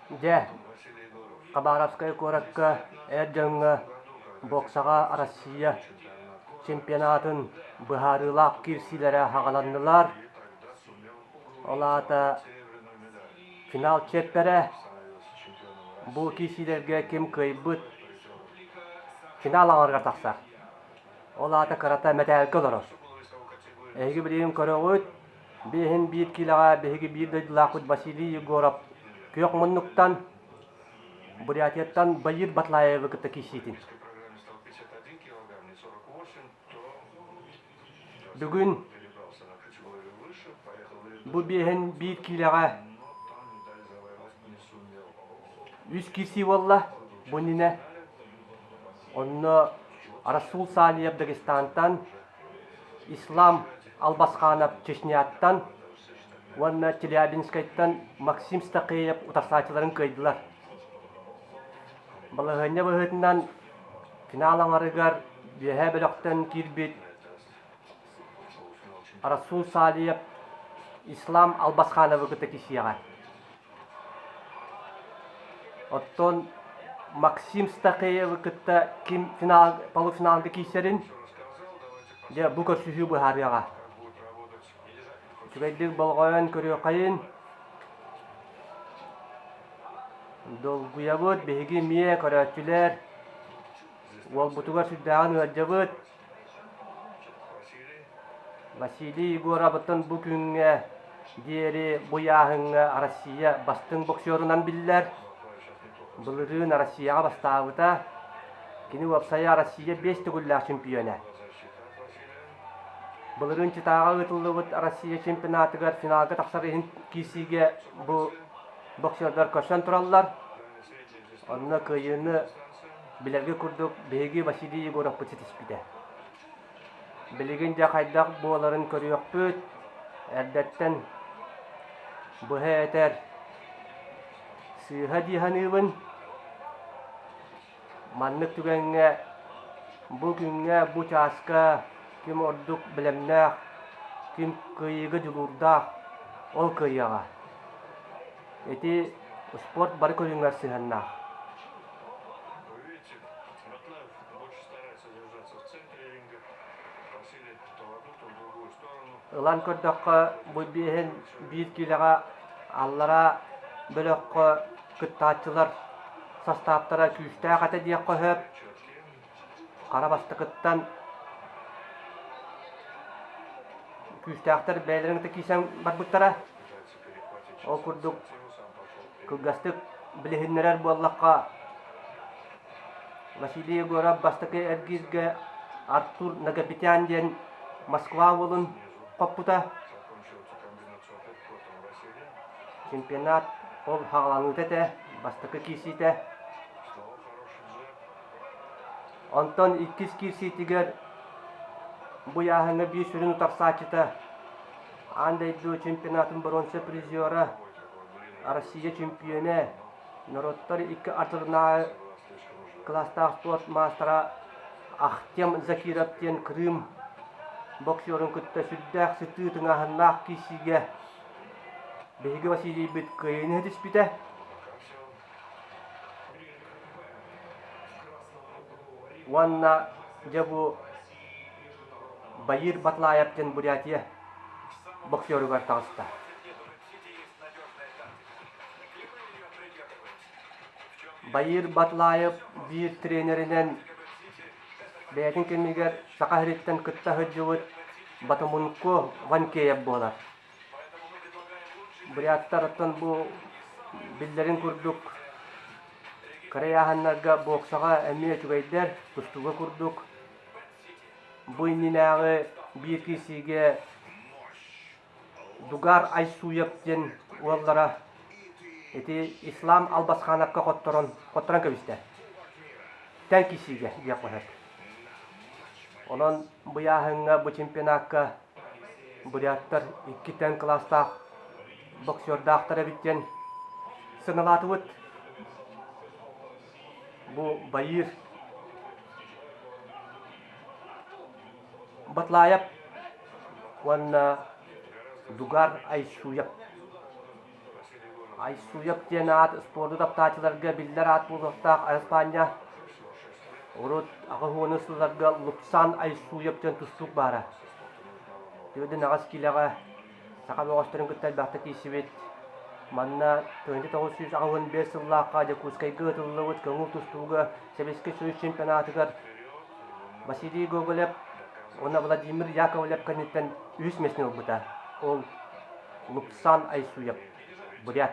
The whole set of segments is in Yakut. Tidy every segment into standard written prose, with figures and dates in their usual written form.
Дьэ, Хабаровскай куоракка эр дьоҥҥо боксаҕа Россия чемпионатын быһаарыылаах киирсиилэрэ саҕаланнылар. Ол аата финал чиэппэрэ. Бу киирсиилэргэ ким кыайбыт финал аҥарыгар тахсар. Ол аата кырата мэтээлгэ олорор. Эһиги билигин көрөҕүт, биэһин биир киилэҕэ биһиги биир дойдулаахпыт Василий Егоров күөх муннуктан Бурятияттан Баир Батлаевы кытта киирсиитин. Бүгүн бу биэһин биир киилэҕэ үс киирсии буолла. Бу иннинэ онно Расул Салиев Дагестантан, Ислам Албасханов Чечняттан уонна Челябинскайтан Максим Стакеев утарсааччыларын кыайдылар. Балаһыанньа быһыытынан финал аҥарыгар Үөһээ бөлөхтөн киирбит Расул Салиев Ислам Албасхановы кытта кисиэҕэ. Оттон Максим Стахеевы кытта ким финал, полуфиналга киирсэрин дьэ бу көрсүһүү быһаарыаҕа. Үчүгэйдик болҕойон көрүөххэйин. Долгуйабыт биһиги эмиэ көрөөччүлэр. Уолбутугар сүрдээҕин ыалдьабыт. Василий Егоровыттан бу күҥҥэ диэри бу ыйааһыҥҥа Россия бастыҥ боксерунан биллэр. Былырыын Россияҕа бастаабыта. Кини уопсайа Россия биэс төгүллээх чемпиона. Былырыын Читаҕа ыытыллыбыт Россия чемпионатыгар финалга тахсар иһин киирсиигэ бу боксердар көрсөн тураллар. Онно кыайыыны билэргэ курдук биһиги Василий Егоровпыт ситиспитэ. Билигин дьэ хайдах буоларын көрүөхпүт. Эрдэттэн быһа этэр сыыһа дии саныыбын. Маннык түгэҥҥэ бу күҥҥэ, бу чааска ким ордук бэлэмнээх, ким кыайыыга дьулуурдаах, ол кыайыаҕа. Ити спорт бары көрүҥэр сыһыаннаах. Ылан көрдөххө, бу биэһин биир киилэҕэ аллараа бөлөххө кыттааччылар састааптара күүстээх этэ диэххэ сөп. Хара бастакыттан күүстээхтэр бэйэлэрин кытта киирсэн барбыттара. Ол курдук кылгастык билиһиннэрэр буоллахха, Василий Егоров бастакы эргииргэ Артур Нагапетян диэн Москва уолун хоппута. Чемпионат ол хаҕаланыыта этэ, бастакы киирсиитэ. Онтон иккис киирсиитигэр бу ыйааһыҥҥа биир сүрүн утарсааччыта аан дойду чемпионатын боруонса призера, Россия чемпиона, норуоттар икки ардыларынааҕы кылаастаах спорт маастара Ахтем Закиров диэн Крым боксерун кытта сүрдээх сытыы тыҥааһыннаах киирсиигэ биһиги Василийбыт кыайыыны ситиспитэ. Уонна дьэ бу Баир Батлаев диэн Бурятия боксеругар таҕыста. Баир Батлаев биир тренеринэн бэйэтин кэмигэр Саха сириттэн кытта сылдьыбыт Батамунко Ванкеев буолар. Буряттар оттон бу биллэрин курдук кыра ыйааһыннарга боксаҕа эмиэ үчүгэйдэр, тустууга курдук. Бу иннинээҕи биир киирсиигэ Дугар Айсуев диэн уоллара ити Ислам Албасхановка хотторон, хотторон кэбистэ. Тэҥ киирсиигэ диэх сөп. Онон бу ыйааһыҥҥа, бу чемпионакка буряттар икки тэҥ кылаастаах боксердаахтар эбит диэн сыаналаатыбыт. Бу Баир Батлаев уонна Дугар Айсуев. Айсуев диэн аат спорду таптааччыларга биллэр аат буолуохтаах араспаанньа. Урут 80 сылларга Лупсан Айсуев диэн тустуук баара. Түөрдүн аҕыс киилэҕэ саха бөҕөстөрүн кытта элбэхтик киирсибит. Манна 1985 сыллаахха Дьокуускайга ыытыллыбыт көҥүл тустууга Сэбиэскэй Союз чемпионатыгар Василий Гоголев уонна Владимир Яковлев кэнниттэн үһүс миэстэни ылбыта. Ол Лупсан Айсуев, бурят.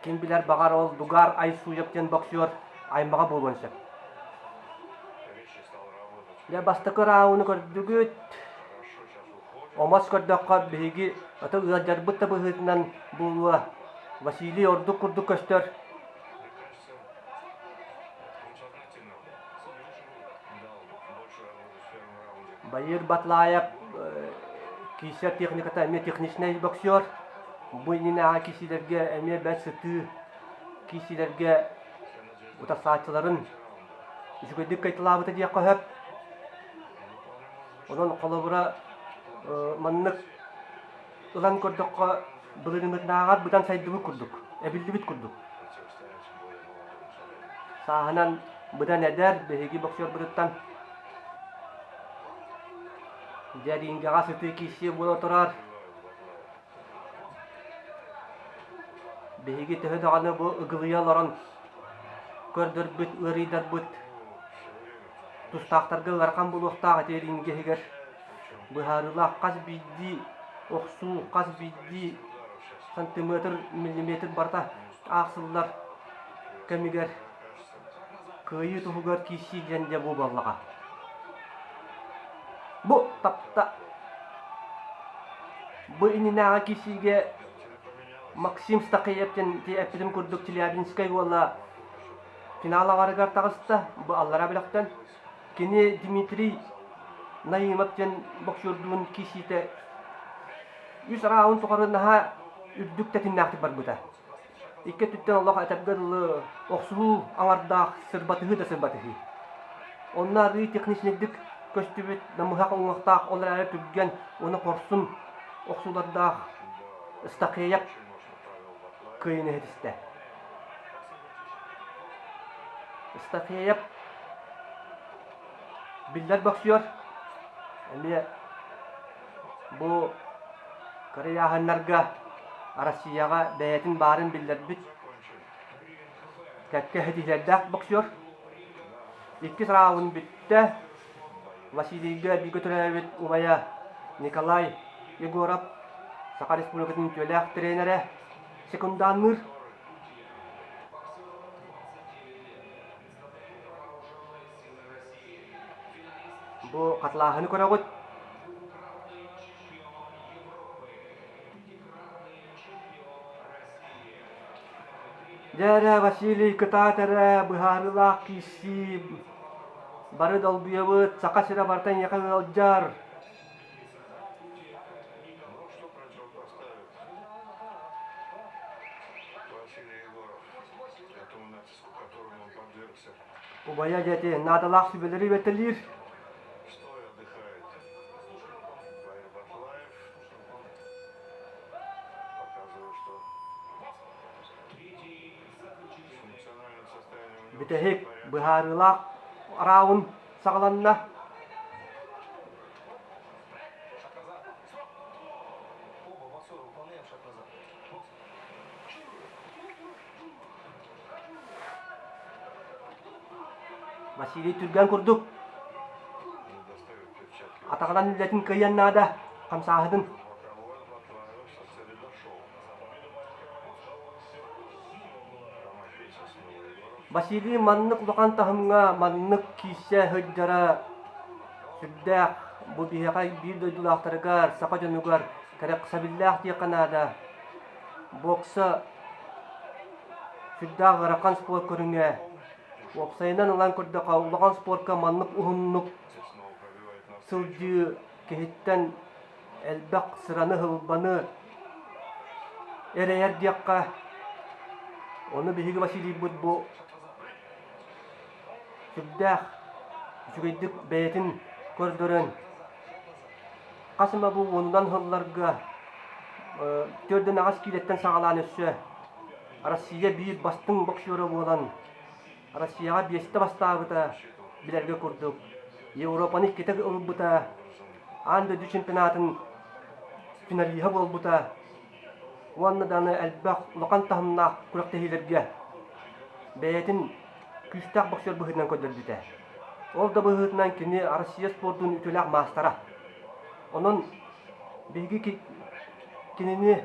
Ким билэр баҕар ол Дугар Айсуев диэн боксер аймаҕа буолуон сөп. Дьэ бастакы рауну көрдүгүт. Омос көрдөххө биһиги аты ыалдьарбыт да быһыытынан буолуо. Василий ордук курдук көстөр. Баир Батлаев киирсэр техниката эмиэ техничнэй боксер. Бу иннинээҕи киирсиилэргэ эмиэ бэрт сытыы киирсиилэргэ утарсааччыларын үчүгэйдик кайталаабыта диэххэ сөп. Онон холобура маннык ылан көрдөххө былырыыҥҥытынааҕар быдан сайдыбыт курдук, эбиллибит курдук. Сааһынан быдан эдэр биһиги боксербутуттан дьэ рингэҕэ сытыы киирсии буола турар. Биһиги төһө даҕаны бу ыгылыйа олорон көрдөрбүт ыарыйдарбыт тустаахтарга ыарахан буолуохтаах ити рингэ иһигэр быһаарыылаах хас биирдии охсуу, хас биирдии сантиметр, миллиметр барыта аахсыллар кэмигэр кыайыы туһугар киирсии диэн дьэ бу буоллаҕа. Бу тапта Бу иннинээҕи киирсиигэ Максим Стахеев диэн эппитим курдук Челябинскай уола финал аҥарыгар таҕыста. Бу аллара бөлөхтөн. Кини Дмитрий Наимов диэн боксердуун киирсиитэ үс раунд тухары наһаа үрдүк тэтимнээхтик барбыта. Икки өттүттэн олох этэргэ дылы охсуһуу аҥардаах сырбатыһыы да сырбатыһыы. Онно арыый техничнэйдик көстүбүт намыһах уҥуохтаах ол эрээри түргэн уонна хорсун охсуулардаах Стахеев кыайыыны ситистэ. Стахеев биллэр боксер эмиэ бу кырыйааһыннарга Россияҕа бэйэтин баарын биллэрбит кэккэ ситиһиилэрдээх боксер. Иккис раунд бүттэ. Василийга бииргэ төрөөбүт убайа Николай Егоров Саха Республикатын үтүөлээх тренерэ секунданныыр. Бу хатылааһыны көрөҕүт. Дьэ эрэ, Василий, кытаат эрэ, быһаарыылаах киирсии. Бары долгуйабыт, Саха сирэ барыта эйиэхэ ыалдьар. Убайа дьэ наадалаах сүбэлэри бэртэлиир. Бүтэһик быһаарыылаах раунд саҕаланна. Василий түргэн курдук атаҕынан үлэтин кыайыан наада, хамсааһынын. Василий маннык улахан таһымҥа маннык киирсэ сылдьара сүрдээх бу биһиэхэ биир дойдулаахтарыгар, саха дьонугар кэрэхсэбиллээх диэххэ наада. Бокса сүрдээх ыарахан спорт көрүҥэ. Уопсайынан ылан көрдөххө, улахан спорка маннык уһуннук сылдьыы киһиттэн элбэх сыраны-сылбаны эрэйэр диэххэ, ону биһиги Василийбыт бу сүрдээх үчүгэйдик бэйэтин көрдөрөн, хас эмэ бу уонунан сылларга. 48 киилэттэн саҕалаан өссө Россия биир бастыҥ боксера буолан Россияҕа биэстэ бастаабыта билэргэ курдук, Европаны иккитэ ылбыта, аан дойду чемпионатын финалиһа буолбута уонна даҕаны элбэх улахан таһымнаах күрэхтэһиилэргэ бэйэтин күүстээх боксер быһыытынан көрдөрбүтэ. Ол да быһыытынан кини Россия спордун үтүөлээх маастара. Онон биһиги кинини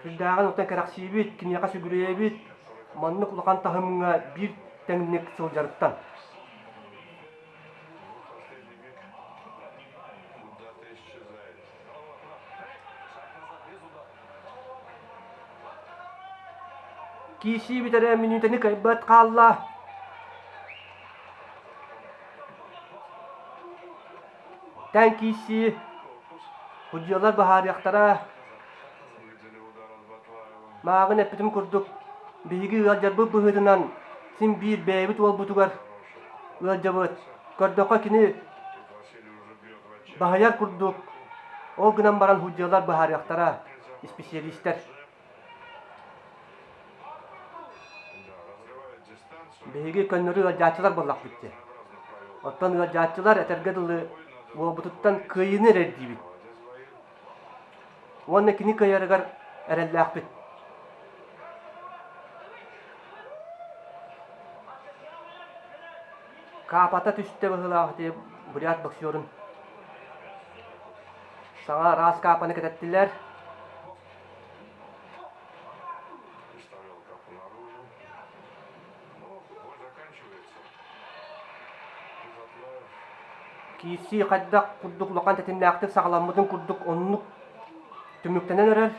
сүрдээҕин оттон кэрэхсиибит, киниэхэ сүгүрүйэбит, маннык улахан таһымҥа биир тэҥник сылдьарыттан. Киирсии бүтэрэ мүнүүтэни кыайбат хаалла. Тэҥ киирсии. Судьуйалар быһаарыахтара. Мааҕын эппитим курдук, биһиги ыалдьарбыт быһыытынан син биир бэйэбит уолбутугар ыалдьабыт. Көрдөххө кини баһыйар курдук, ол гынан баран судьуйалар быһаарыахтара, исписэлиистэр. Биһиги көннөрү ыалдьааччылар буоллахпыт дии. Оттон ыалдьааччылар этэргэ дылы уолбутуттан кыайыыны эрэр диибит. Уонна кини кыайарыгар эрэллээхпит. Каапата түстэ быһыылаах ити бурят боксерун. Саҥа араас каапаны кэтэттилэр. Киирсии хайдах курдук улахан тэтимнээхтик саҕаламмытын курдук оннук түмүктэнэн эрэр.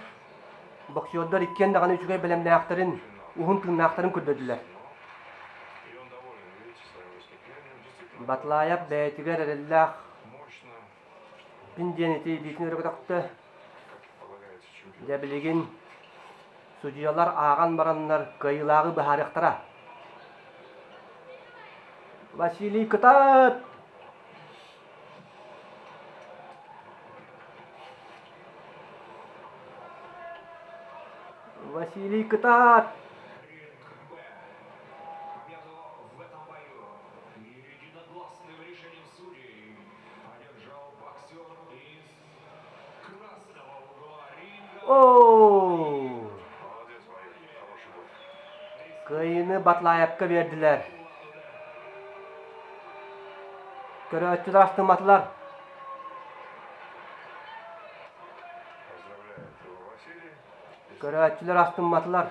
Боксердар иккиэн даҕаны үчүгэй бэлэмнээхтэрин, уһун тыыннаахтарын көрдөрдүлэр. Батлаев бэйэтигэр эрэллээх Пин диэн ити илиитин өрө көтөхтө. Дьэ билигин судьуйалар ааҕан бараннар кыайыылааҕы быһаарыахтара. Василий кытаат! Василий кытаат! Оо! Кыайыыны Батлаевка биэрдилэр. Көрөөччүлэр астымматылар. Көрөөччүлэр астымматылар.